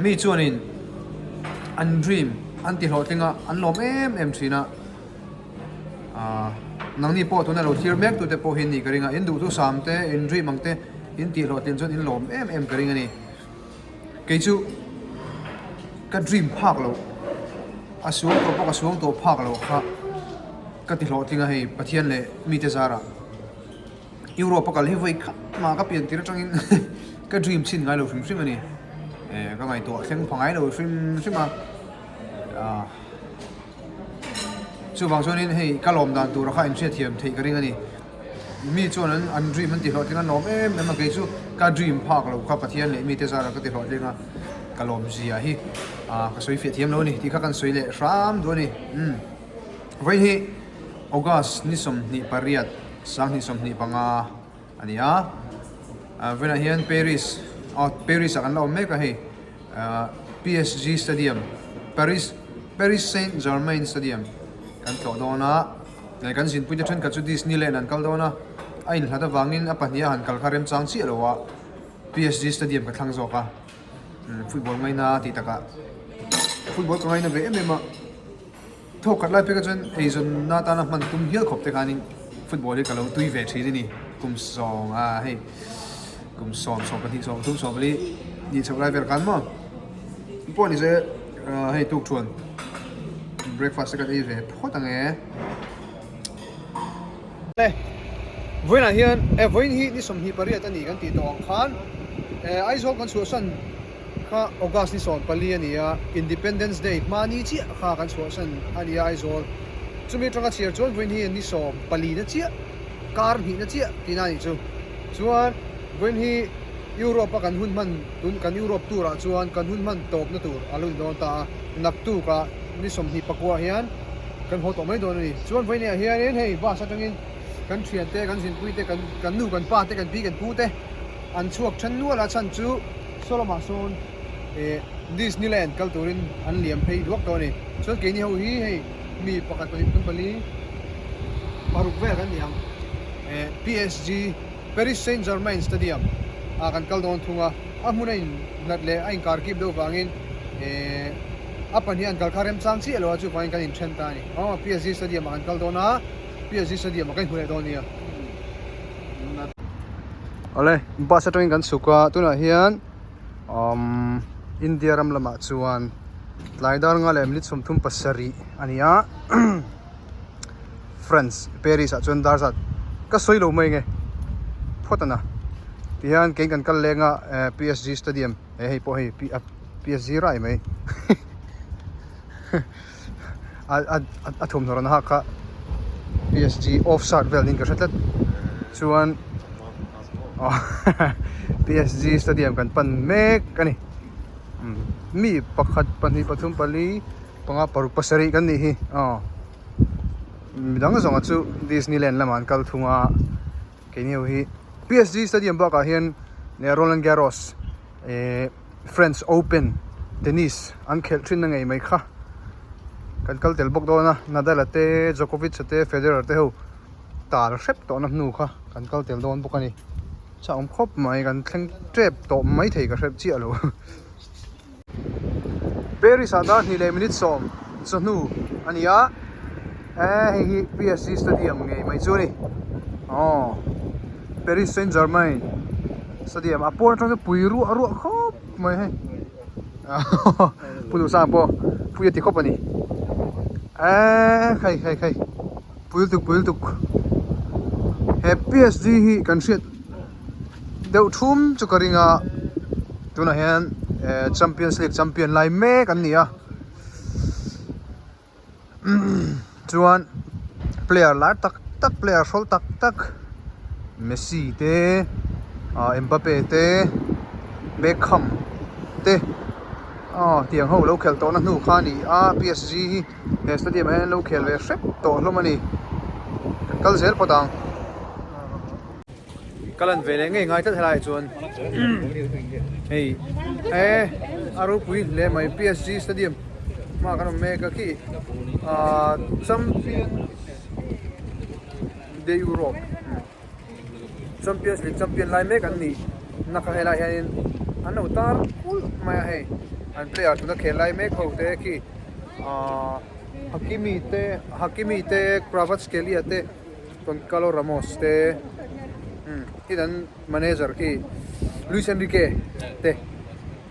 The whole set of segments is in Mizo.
Mi chuanin an dream an ti hlawhtling a, an lawm em em thin a. Aaa nangni pawh tuna lo thlir mek tute pawh hi nih ka ring a, in duhthusam te, in dream ang te in tih hlawhtlin chuan in lawm em em ka ring a ni. Kei chu ka dream phak loh, a suang tawh pawh ka suang tawh phak loh kha ka ti hlawhtling a hei Pathian leh mite zarah. Europe a kal hi vawi khat mah ka pian tir atangin ka dream chhin ngai lo hrim hrim a ni. Eh ka ngaihtuah thleng pha ngai lo hrim hrim a. Ah chuvang chuanin hei ka lawm dan tura kha inhriatthiam theih ka ring a ni. Mi chuan an an dream an ti hlawhtling a lawm em em a kei chu ka dream phak lo kha Pathian leh mite zara ka ti hlawhtling a ka lawm zia hi ah ka sawi fiah thiam lo a ni tih kha kan sawi leh hram duh a ni. Umm vawi hi August ni 28 2025 a ni a, vawiinah hian Paris aw Paris ah kan la awm mek a hei PSG Stadium Paris Paris Saint Germain Stadium kan tlawh dawn a leh kan zinpui te thenkhat chu Disneyland an kal dawn a a inhlat avangin a pahnih a han kal kha remchang chiah lo a PSG Stadium ka thlang zawk a football ngaina tih takah football ka ngaina ve em em a. Thawk khat lai phei kha chuan eizawnna atana hman tum hial khawp te khanin football hi ka lo tui ve thin a ni. Kum sawng a hei kum sawm 12 13 14 nih chhoh lai vel khan maw pawh ni se hei tuk thuan breakfast te kan ei ve phawt ang e. Vawiinah hian vawiin hi ni 28 a ni kan tih tawh ang khan Aizawl kan chhuahsan Kha August ni 14 a ni a, Independence Day hmani chiah kha kan chhuahsan a ni a Aizawl. Chumi atanga chhiar chuan vawiin hi ni 14 na chiah, kar hnih na chiah tihna a nih chu. Chuan vawiin hi Europe a kan hun hman tun kan Europe tour ah chuan kan hun hman tawpna tur a lo ni dawn ta a, naktuk ah ni 29 hian kan haw tawh mai dawn a ni. Chuan vawiin ah hianin hei bus atangin kan thiante, kan zinpui te, kan nu kan pa te, kan pi kan pu te an chhuak then nual a chhan chu. Saw lamah sawn eh Disneyland kal turin an liam phei duak tawh a ni. Chuan keini ho hi hei mi pakhat pahnih pathum pali paruk vel kan ni ang. Eh PSG Paris Saint Germain Stadium ah kan kal dawn thung a, a hmun a in hlat leh a inkar kip deuh vangin eh a pahnih an kal kha remchang chiah lo a chuvangin kan inthen ta a ni. Aw PSG Stadium ah kan kal dawn a, PSG Stadium ah kan inhmu leh dawn nia. Awle bus atangin kan chhuk a tunah hian umm India ram lamah chuan tlai dar nga leh minute 37 a ni a France Paris ah chuan dar zat ka sawi lo mai nge phawt a na tihian kei kan kal leng a eh PSG stadium eh hei pawh hei PSG rai mai. A thawmhnaw rawn hak kha PSG off shirt vel niin ka hre tlat chuan PSG stadium kan pan mek a ni mi pakhat pahnih pathum pali panga paruk pasarih kan nih hi aw midang zawng ah chu Disneyland lamah an kal thung a keini ho hi PSG stadium bakah hian Roland Garros ehh. French Open tennis an khelh thin na ngei mai kha kan kal tel bawk dawn a Nadal a te Djokovic a te Federer te ho tal hrep tawh na hnu kha kan kal tel dawn bawk a ni chak awm khawp mai kan thleng tep tawh mai thei ka hrep chiah lo Paris ah dar hnih leh minute sawm chawhnu a ni a eh hei hi PSG stadium ngei mai chu a ni aw. Paris Saint Germain stadium a pawn atang chuan pui ruah ruah khawp mai hei pu duhsang pawh pui a ti khawp a ni eee khai khai khai pui lutuk pui lutuk he PSG hi kan hriat deuh thum chu ka ring a tunah hian eh champions league champion lai mek an ni a. Chuan player lar tak tak player hrawl tak tak Messi te ah Mbappe te Beckham te aw tiang ho lo khelh tawhna hnu kha a ni a PSG hi he stadium ah hian an lo khel ve hrep tawh hlawm a ni kan kal zel phawt ang. Ka lan ve leh ngei ngai tlat helaiah chuan hei e a ropui hle mai PSG stadium hmaah kan awm mek a khi ahh champion de Europe champions league champion lai mek an ni na kha helaiah hianin an lo tar kulh mai a hei. An player tuna khel lai mek ho te khi ahh Hakimi te Hakimi te Kvaratskhelia te Goncalo Ramos te umm tin an manager khi Luis Enrique te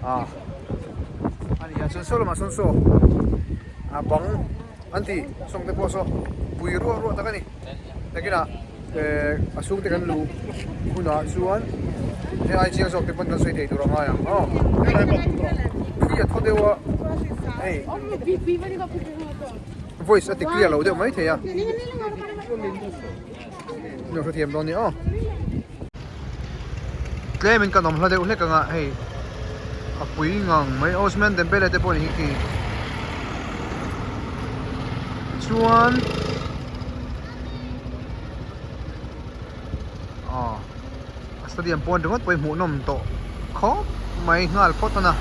ah a ni a chuan saw lamah sawn saw a bang an ti sawng te pawh saw pui ruah ruah tak a ni nakinah eh a chhungte kan luh hunah chuan hei ai chiang zawk te pawn kan sawi thei tur a ngai ang aw khi a thaw deuh a hei voice a ti clear lo deuh mai thei a Nuam hrethiam dawn ni aw. Tlemin kan awm hla deuh hlek anga hei a pui ngang mai Ousmane Dembele te pawh ni hi khi chuan aw a stadium pawn ringawt pawh hi hmuhnawm tawh khawp mai nghal phawt a na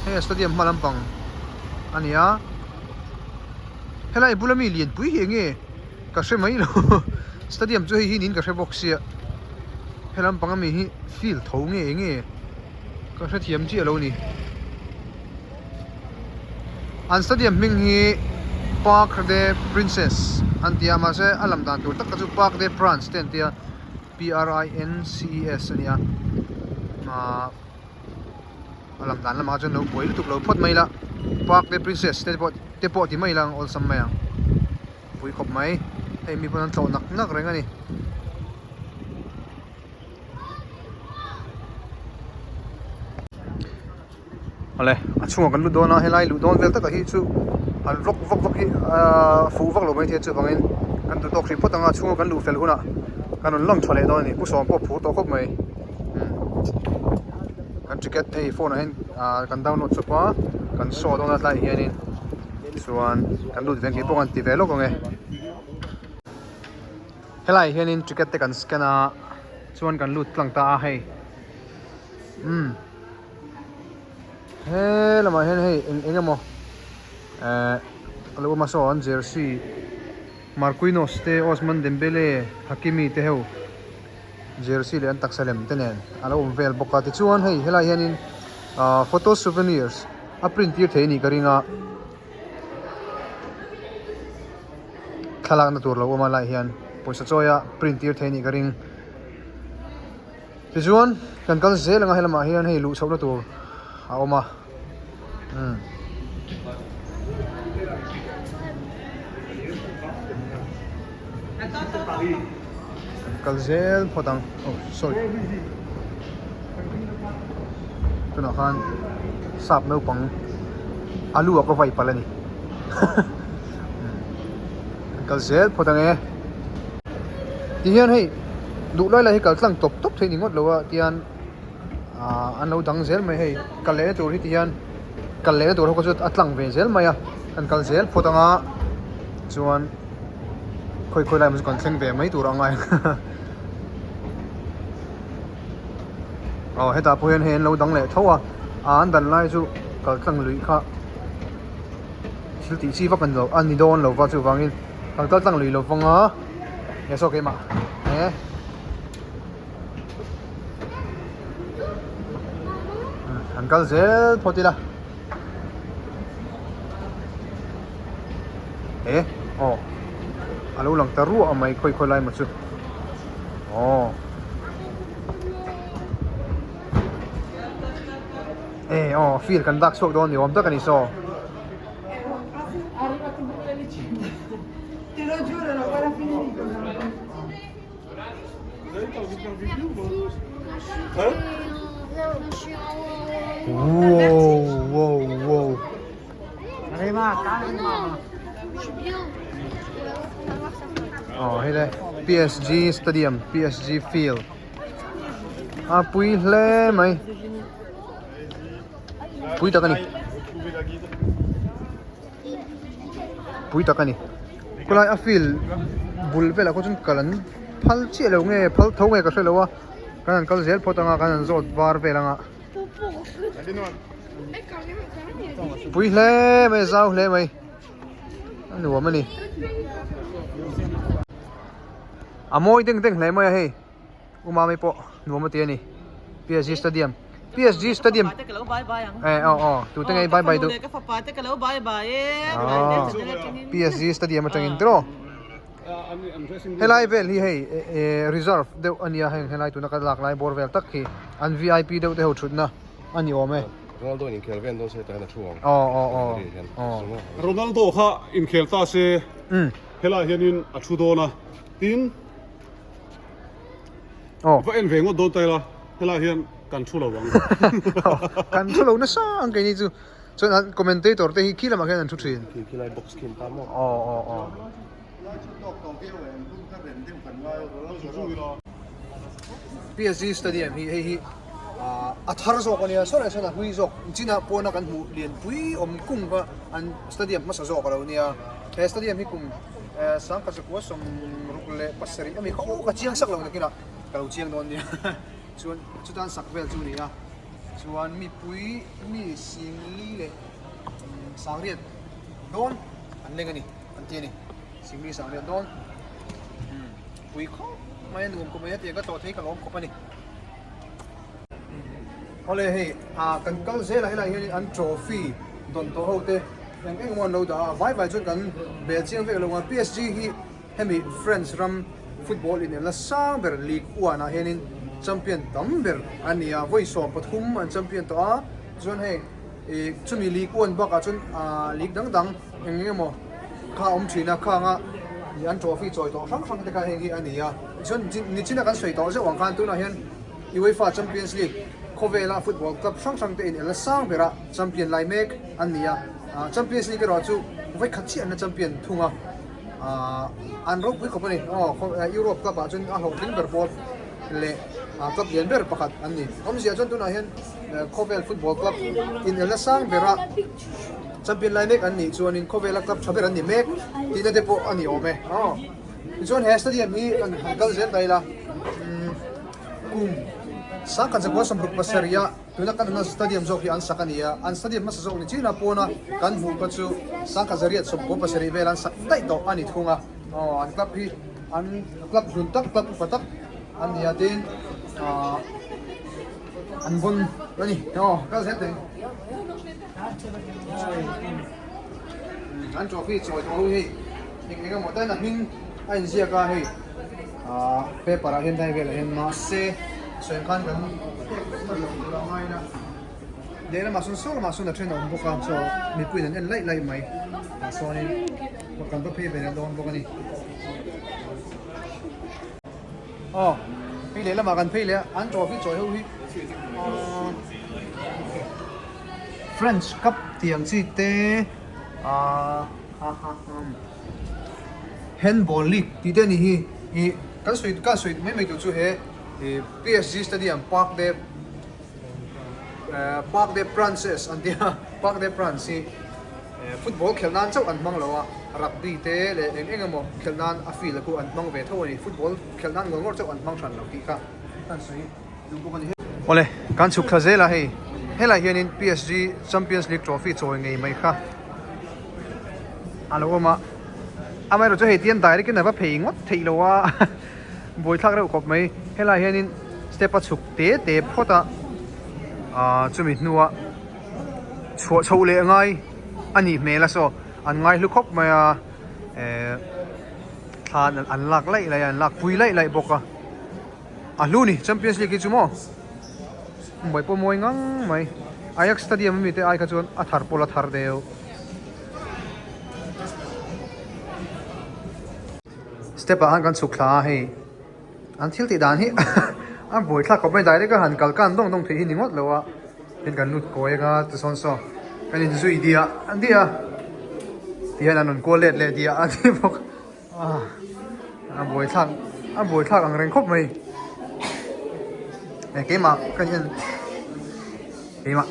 hei a stadium hma lampang a ni a helai bula mi lianpui hi eng nge. Ka hre mai lo stadium chu hei hi niin ka hre bawk sia he lampang ami hi field tho nge enge ka hrethiam chiah lo ni an stadium hming hi Parc de Princes an ti a mahse a lam dan tur tak kha chu Parc de Prince te an ti a P R I N C E S a ni a ahh. A lam dan lamah chuan lo buai lutuk lo phawt mai ila park te princess te pawh te pawh ti mai ila ang awlsam mai ang pui khawp mai hei mi pawn an tlawh nak nak reng a ni. Awle a chhungah kan lut dawn a helai luh dawn vel takah hi chu han vlog vak vak hi ahh fuh vak lo maithei a chuvangin kan duh tawk hrih phawt ang a chhunga kan luh fel hunah kan rawn lang tha leh dawn a ni pu sawm pawh a phur tawh khawp mai. Kan ticket hei phone ah hian ah kan download chawp a kan show dawn a tlaiah hianin chuan kan lut ve ang tih pawh kan ti ve lawk ang e helaiah hianin ticket te kan scan a chuan kan lut tlang ta a hei umm he lamah hian hei eng eng emaw eh a lo awm a saw an jersey Marquinhos te Ousmane Dembele Hakimi te ho. Jersey leh an taksa lem te nen a lo awm vel bawk a tichuan hei helai hianin ahh photo souvenirs a print tir thei a nih ka ring a thlalakna tur lo awm a lai hian pawisa chawi a print tir thei a nih ka ring tichuan kan kal zel ang a helamah hian hei luh chhohna tur a awm a umm. Kan kal zel phawt ang oh sorry tunah khan sap naupang alu ah ka vai palh a ni kan kal zel phawt ang e tihian hei duh lai lai hi kal tlang tawp tawp theih ni ngawt lo a tihian ah an lo dang zel mai hei kal lehna tur hi tihian kal lehna tur ho kha chu a tlang ve zel mai a kan kal zel phawt ang a chuan. Khawi khawi lai maw chu kan thleng ve mai tur a ngai aw hetah pawh hian hei an lo dang leh tho a ah an dan lai chu kal tlang luih kha thil tih chi vak a ni lo a ni dawn lo va chuvangin kan kal tlang lui lo vang a nge saw keimah e an kal zel phawt ila. E aw a lo lang ta ruah mai khawi khawi lai maw chu aw e aw field kan dak chhuak dawn ni awm tak a ni saw. Wow wow wow. Aw hei le PSG stadium PSG field a pui hle mai pui tak a ni pui tak a ni khawlai a field bul velah khaw chuan kal an phal chiah lo nge phal tho nge ka hre lo a kan han kal zel phawt ang a kan han zawt var vel ang a pui hle mai a zau hle mai a nuam a ni a mawi deng deng hle mai a hei. U Mami pawh nuam a ti a ni. PSG Stadium. PSG Stadium eh aw aw tute nge bye bye duh PSG Stadium atangin tiraw helai vel hi hei reserve deuh a nia heng helai tuna ka lak lai bawr vel tak hi an vip deuh te ho thutna a ni awm e. Ronaldo in inkhel vel dawn se hetah hian a thu ang. Aw aw aw aw. Ronaldo kha inkhel ta se helai hianin a thu dawn a tin va en ve ngawt dawn ta ila helai hian kan thu lo ang. Kan thu lo nasa ang keini chu. Chuan an commentator te hi khi lamah khian an thu thin. Khi khi lai box khi an tan maw? Aw aw aw. PSG Stadium hi hei hi a thar zawk a nia saw sawn a hlui zawk chinah pawna kan hmuh lianpui awm kung kha an stadium hmasa zawk a lo nia he stadium hi kum sangkhat zakua sawmruk leh pasarih ami kha aw ka chiang sak lo nakinah ka lo chiang dawn nia chuan chutan sak vel chu a ni a chuan mipui mi singli leh sangriat dawn an leng a ni an ti a ni singli sangriat dawn pui khawp mai a nuam khawp mai a tiang ka tlawh thei ka lawm khawp a ni awle hei ah kan kal zel a helai hian an trophy dawn tawh ho te eng eng emaw an lo dah a vai vai chuan kan bel chiang vek lo ang a P_S_G hi hemi France ram football inelna sang ber Ligue 1 ah hianin champion tam ber a ni a vawi 13 an champion tawh a chuan hei ih chumi Ligue 1 bakah chuan ah league dang dang eng eng emaw kha a awm thin a khanga ih an trophy chawi tawh hrang hrang te kha heng hi a ni a chuan nichina kan sawi tawh zeuh ang khan tunah hian UEFA Champions League khawvela football club hrang hrang te inelna sang bera champion lai mek an ni a ah Champions League erawh chu vawi khat chiah an la champion thung a. Ahh an ropui khawp a ni aw Europe club ah chuan a hlawhtling ber pawl leh club lian ber pakhat an ni. Awmzia chuan tunah hian khawvel football club inelna sang bera champion lai mek an nih chuanin khawvela club tha ber an ni mek tihna te pawh a ni awm e aw. Tichuan he stadium hi kan han kal zel ta ila umm kum sangkhat zakua 67 ah Tuna kan awmna stadium zawk hi an sak a ni a, an stadium hmasa zawk ni chin a pawna kan hmuh kha chu 1997 vel an sak daih tawh a ni thung a, aw an club hi an club hlun tak club upa tak an ni a tin ahh an vawn a ni aw kal zel teh an trophy chawi tawh ho hi hei eng eng emaw tain a hming a inziak a hei. Ahh paper ah hian dai velah hian mahse sawi ang khan kan pek vek hman loh tur a ngai na lehlamah sawn saw lamah sawn a then a awm bawk a chaw mipuiin an en laih laih mai tah sawnin kan va phei ve leh dawn bawk a ni aw hei lehlamah kan phei leh a an trophy chawi ho hi ahh French cup tih ang chi te ahh ha ha ha. Handball League tih te a ni hi ih kan sawi ka sawi mai mai tur chu he ih PSG Stadium Parc de eh Parc de Princes an tia Parc de Prince hi eh football khelh nan chauh an hmang lo a rugby te leh eng eng emaw khelh nan a field khu an hmang ve tho a ni football khelh nan ngawr ngawr chauh an hmang hran lo tih kha kan sawi duh bawk a ni. Awle kan chhuk thla zel a hei helai hianin PSG Champions League trophy chawi ngei mai kha. A lo awm a, amaherawh chu hei tian direct in a va phei ngawt theih lo a, buaithlak reuh khawp mai. Helai hianin step a chhuk te te phawt a, aaa chumi hnua chhuah chhoh leh ngai a nih hmel a saw an ngai hlu khawp mai a, ehh thla an lak laih laih a, an lak pui laih laih bawk a, a hlu ni Champions League hi chu maw. Mumbai pawh mawi ngang mai. Ajax Stadium ami te ai kha chuan a thar pawh la thar deuh. Step ah khan kan chhuk thla a hei an thil tih dan hi a buai thlak khawp mai direct a han kal kan dawng dawng theih hi ni ngawt lo a tin kan lut kawi anga tisawn saw kan in zui diah diah a ti hian an rawn kual let leh diah a ti bawk a buai thlak a buai thlak ang reng khawp mai e keimah ka en keimah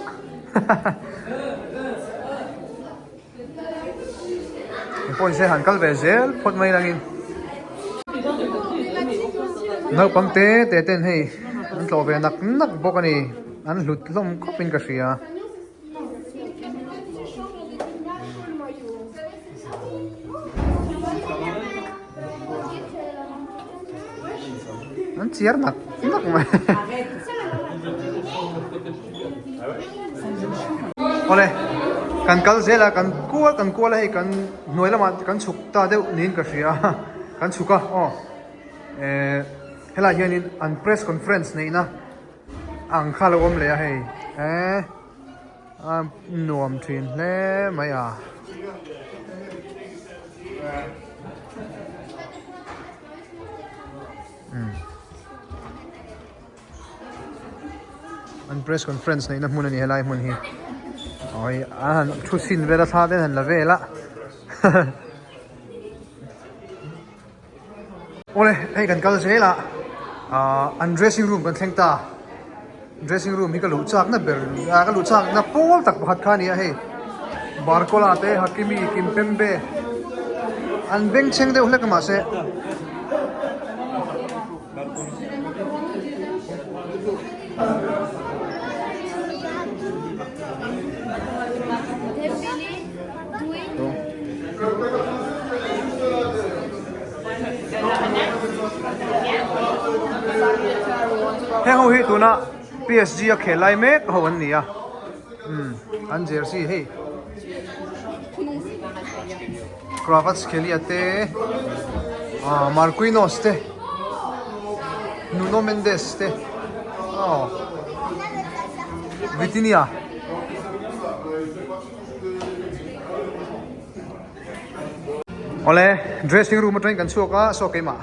Engpawh nise han kal ve zel phawt mai langin naupang te te ten hei an tlawh ve nak nak bawk a ni an hlut hlawm khawp in ka hria. An chiar nak nak mai. Awle, kan kal zel a, kan kual kan kual a hei kan hnuai lamah kan chhuk ta deuh niin ka hria a, kan chhuk a aw eh helaiah hianin an press conference neihna ang kha a lo awm leh a hei eh a nuam thin hle mai a. An press conference neihna hmun a ni helai hmun hi awi an han thu chhin vel a thla te an han la vel a awle hei kan kal zel a ahh an dressing room kan thleng ta dressing room hi ka luh chak na ber ah ka luh chak na pawl tak pakhat kha a ni a hei Barcola te Hakimi Kimpembe an bengchheng deuh hlek a mahse. Heng ho hi tuna PSG a khel lai mek ho an ni a umm an jersey hei Kvaratskhelia te ah Marquinhos te Nuno Mendes te aw Vitinha. Awle dressing room atangin kan chhuak a saw keimah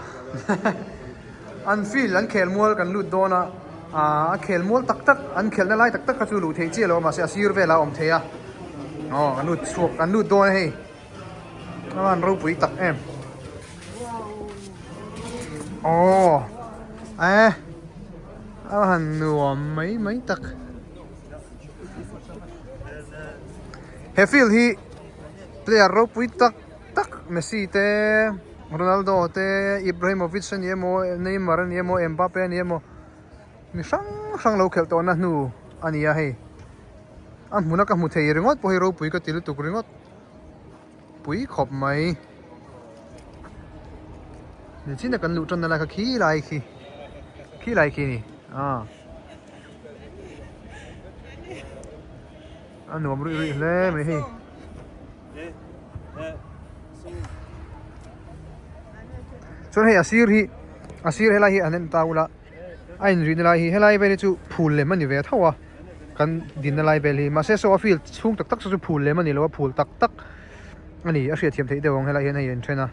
an field an khel mual kan lut dawn a ah a khel mual tak tak an khelhna lai tak tak kha chu luh theih chiah lo a mahse a sir velah a awm thei a aw kan lut chhuak kan lut dawn a hei a van ropui tak em aw eh a han nuam mai mai tak. He field hi player ropui tak tak Messi te Ronaldo te Ibrahimovic a ni emaw Neymar a ni emaw Mbappe a ni emaw mi hrang hrang lo khelh tawhna hnu a ni a hei a hmuna ka hmu thei ringawt pawh hi ropui ka ti lutuk ringawt pui khawp mai nichina kan luh tanna lai kha khi lai khi khi lai khi a ni ah. A nuam ruih ruih hle mai hei. Chuan hei a sir hi a sir helai hi an en ta ula a inrihna lai hi helai vel hi chu phul lem a ni ve tho a kan dinna lai vel hi mahse saw a field chhung tak tak saw chu phul lem a ni lo a phul tak tak a ni a hriatthiam theih deuh ang helai hian hei a inthen a.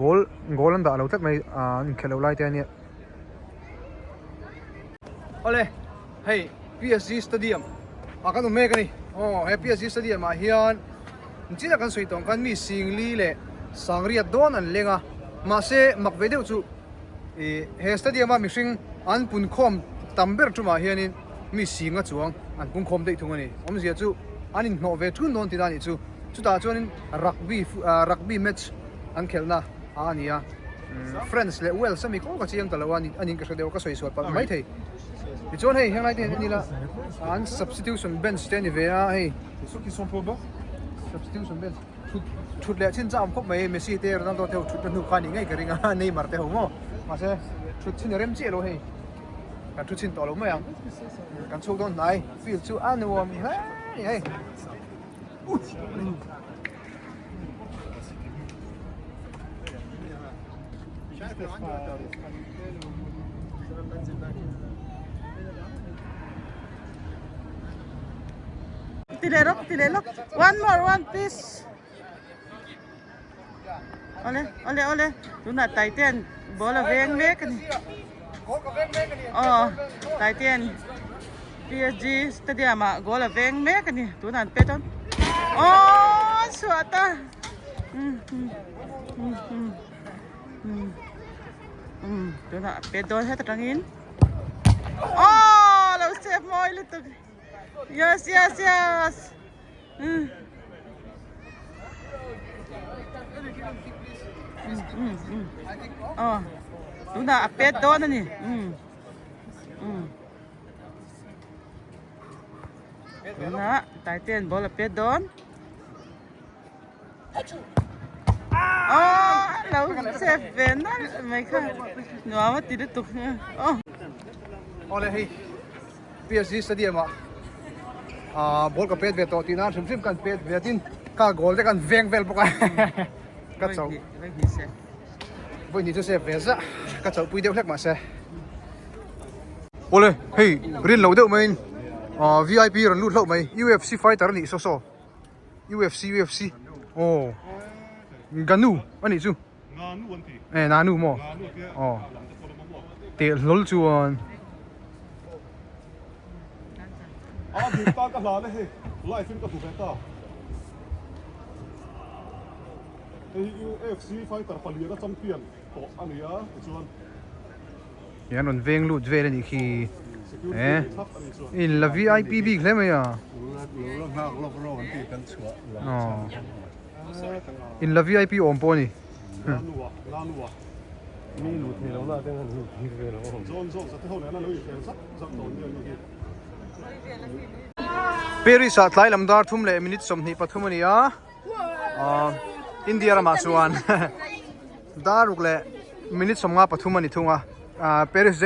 Goal goal an dah lo tlat mai ah an inkhelh loh lai te a nia. Awle hei PSG stadium ah kan awm mek a ni aw he PSG stadium ah hian engtin a kan sawi tawh ang khan mi Singli leh Sangriat dawn an leng a mahse mak ve deuh chu ih he stadium a mihring an punkhawm tam ber tumah hianin mi Singa chuang an pungkhawm daih thung a ni awmzia chu an inhnawh ve thun dawn tihna a nih chu. Chutah chuanin rugby rugby match an khelhna a ni a, France leh Wales ami kawng ka chiang ta lo a a niin ka hre deuh a ka sawi sual palh mai thei. Tichuan hei henglai te hian en ila an substitution bench te a ni ve a hei substitution bench thut thut leh chin chak awm khawp mai Messi te Ronaldo te ho thutna hnu kha a nih ngei ka ring a Neymar te ho maw mahse thut chin a rem chiah lo hei kan thu chhin tawh lo mai ang kan chhuk dawn hnai field chu a nuam hle a ni hei. Ti leh rawk ti leh lawk one more one piece awle awle awle tunah Taitean ball a veng mek a ni aw Taitean PSG stadium ah goal a veng mek a ni tunah an pet a aww an chhuah ta tunah a pet dawn het atangin aww lo save mawi lutuk yes yes yes. Aw tunah a pet dawn a ni tunah Taitea'n ball a pet dawn aw a lo save ve nalh mai kha nuam a ti lutuk aw. Awle hei PSG stadium ah ah ball ka pet ve tawh tih nan hrim hrim kan pet ve tin ka goal te kan veng vel bawk a ka chauh vawi hnih chu save ve zah ka chauh pui deuh hlek mahse awle hei rin loh deuh maiin ah vip rawn lut hlauh mai UFC fighter a nih saw saw UFC UFC aw Ganu a nih chu. E Nanu maw? Aw. Teh hlawl chuan. A bik ta ka hla le hei live in ka hmu ve ta. Hei hi UFC fighter paliana champion tawh a ni a tichuan. Ih an rawn veng lut vel a nih khi. E in la vip bik hle mai a. Aw. In la vip awm pawh a ni. Paris ah tlai lam dar thum leh minute 23 a ni a ahh India ramah chuan dar ruk leh minute 53 a ni thung a ahh Paris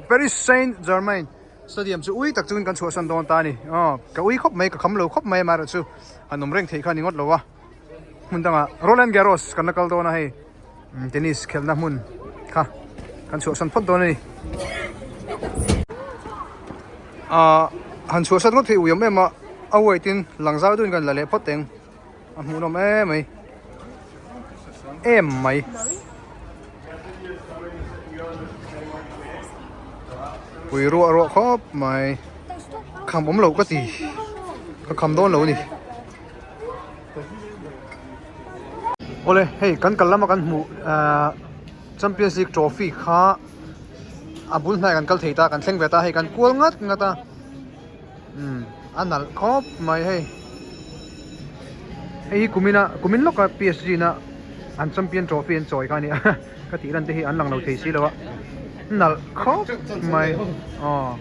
Paris Saint Germain Stadium chu ui tak chungin kan chhuahsan dawn ta a ni. Aw, ka ui khawp mai, ka kham lo khawp mai amaherawh chu han awm reng theih kha a ni ngawt lo a. Hmun dangah Roland Garros kan la kal dawn a hei, tennis khelhna hmun kha kan chhuahsan phawt dawn a ni. Ahh, han chhuahsan ngawt theih ui awm em a, a weight in lang zau deuhin kan la leh phawt teng. A hmuhnawm em mai em mai pui ruah ruah khawp mai kham awm lo ka ti ka kham dawn lo a ni awle hei kan kal lama kan hmuh ahh champions league trophy kha a bul hnaiah kan kal thei ta kan thleng ve ta hei kan kual ngat ngat a. Umm a nalh khawp mai hei hei hi kumin a kumin lawka PSG na an champion trophy an chawi kha a ni a ka tih lan te hi an lang lo thei si lo a nalh khawp mai aw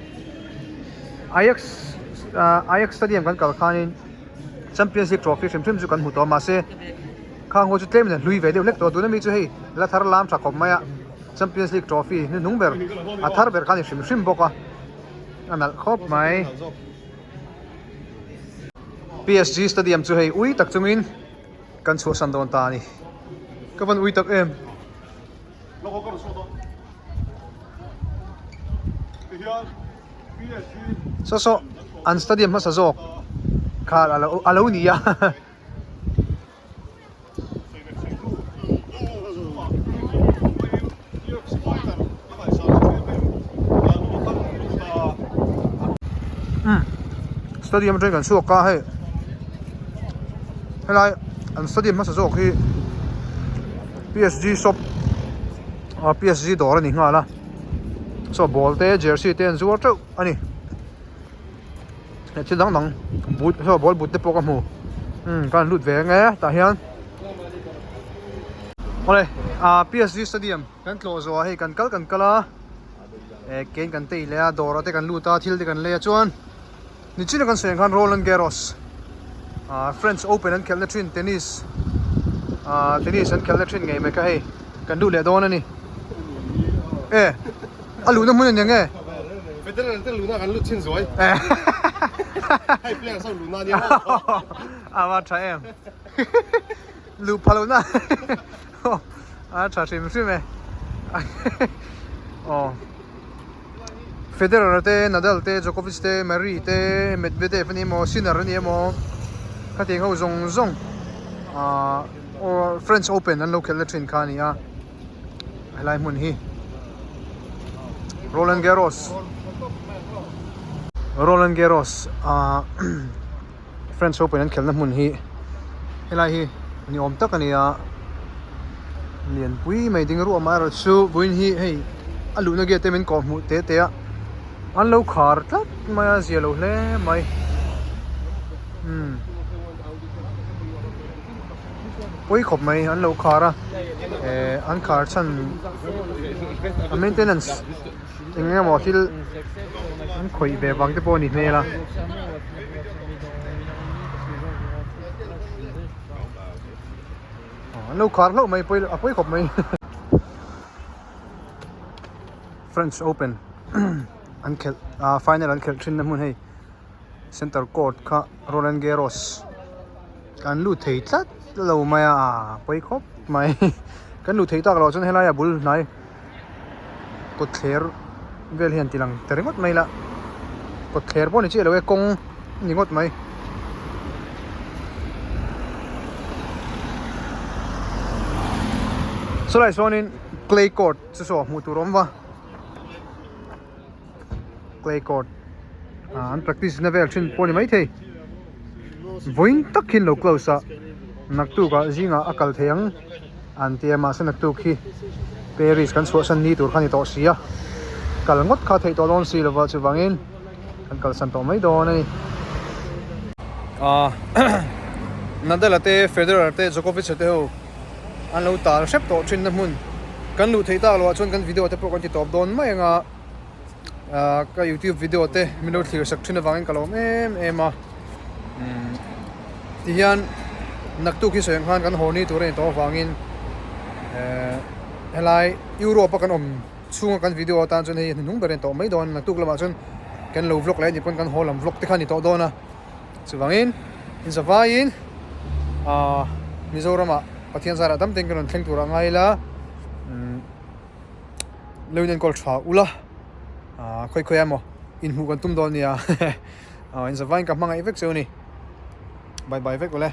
Ajax ah Ajax stadium kan kal khanin champions league trophy hrim hrim chu kan hmu tawh a mahse khang ho chu tlem in a hlui ve deuh hlek tawh a tuna mi chu hei la thar lam tha khawp mai a champions league trophy hnuhnung ber a thar ber kha a ni hrim hrim bawk a. A nalh khawp mai. PSG stadium chu hei ui tak chungin kan chhuahsan dawn ta a ni. Ka van ui tak em. Saw saw an stadium hmasa zawk kha a lo ni a. Stadium atangin kan chhuak a hei helai an stadium hmasa zawk hi PSG shop ah PSG dawr a ni nghal a saw ball te jersey te an zuar teuh a ni. Heh thil dang dang but saw ball but te pawh ka hmu umm ka han lut ve ang e tah hian awle ah PSG stadium kan tlawh zawh ah hei kan kal kan kal a eh kein kan tei leh a dawr ah te kan lut a thil te kan lei a chuan nichin a kan sawi ang khan Roland Garros ah French Open an khelh na thin tennis ah tennis an khelh na thin ngei mai kha hei kan lut leh dawn a ni e. A luhna hmun a ni ang e. Federer te luhna kan lut chin zuai. Hei players ho luhna ania. A va tha em. Luh pha lohna. A tha hrim hrim e. Aw. Federer te, Nadal te, Djokovic te, Murray te, Medvedev a ni emaw, Sinner a ni emaw khatiang ho zawng zawng ah French Open an lo khelh na thin kha a ni a. Helai hmun hi Roland Garros Roland Garros ah French Open an khelhna hmun hi helai hi ni awm tak a ni a lianpui mai ding ruah amaherawh chu vawiin hi hei a luhna gate te min kawh hmuh te te a an lo khar tlat mai a zia lo hle mai umm. Pawi khawp mai an lo khar a eh an khar chhan a maintenance eng eng emaw thil an khawih ve vang te pawh a ni hmel a. An lo khar hlauh mai pawi a pawi khawp mai French Open. an khelh ah final an khelh thin na hmun hei center court kha Roland Garros kan lut thei tlat lo mai a pawi khawp mai kan luh theih tak loh chuan helai a bul hnai kawtthler vel hian ti lang ta ringawt mai la kawtthler pawh ni chiah lo e kawng a ni ngawt mai. Chulaiah chuanin clay court chu saw hmuh tur a awm va clay court ah an practice na vel thin pawh a ni maithei vawiin tak hi an lo close a naktuk ah zingah a kal thei ang an ti a mahse naktuk hi Paris kan chhuahsan ni tur kha a ni tawh si a kal ngawt kha theih tawh dawn si lova chuvangin kan kalsan tawh mai dawn a ni ah Nadal a te Federer te Djokovic a te ho an lo tal hrep tawh thin na hmun kan luh theih tak loh ah chuan kan video te pawh kan ti tawp dawn mai ang a ah ka youtube video te min lo thlir sak thin avangin ka lawm em em a umm tihian naktuk hi sawi ang khan kan haw ni tur a ni tawh avangin ehh helai Europe a kan awm chhunga kan video atan chuan hei hnuhnung ber a ni tawh mai dawn naktuk lamah chuan kan lo vlog leh a nih pawn kan haw lam vlog te kha a ni tawh dawn a chuvangin inzavaiin ah Mizoramah Pathian zarah tam ten kan rawn thleng tur a ngai ila umm. Lo in enkawl tha ula ah khawi khawi emaw inhmuh kan tum dawn nia ah inzavain ka hmangaih vek chu a ni bye bye vek ule.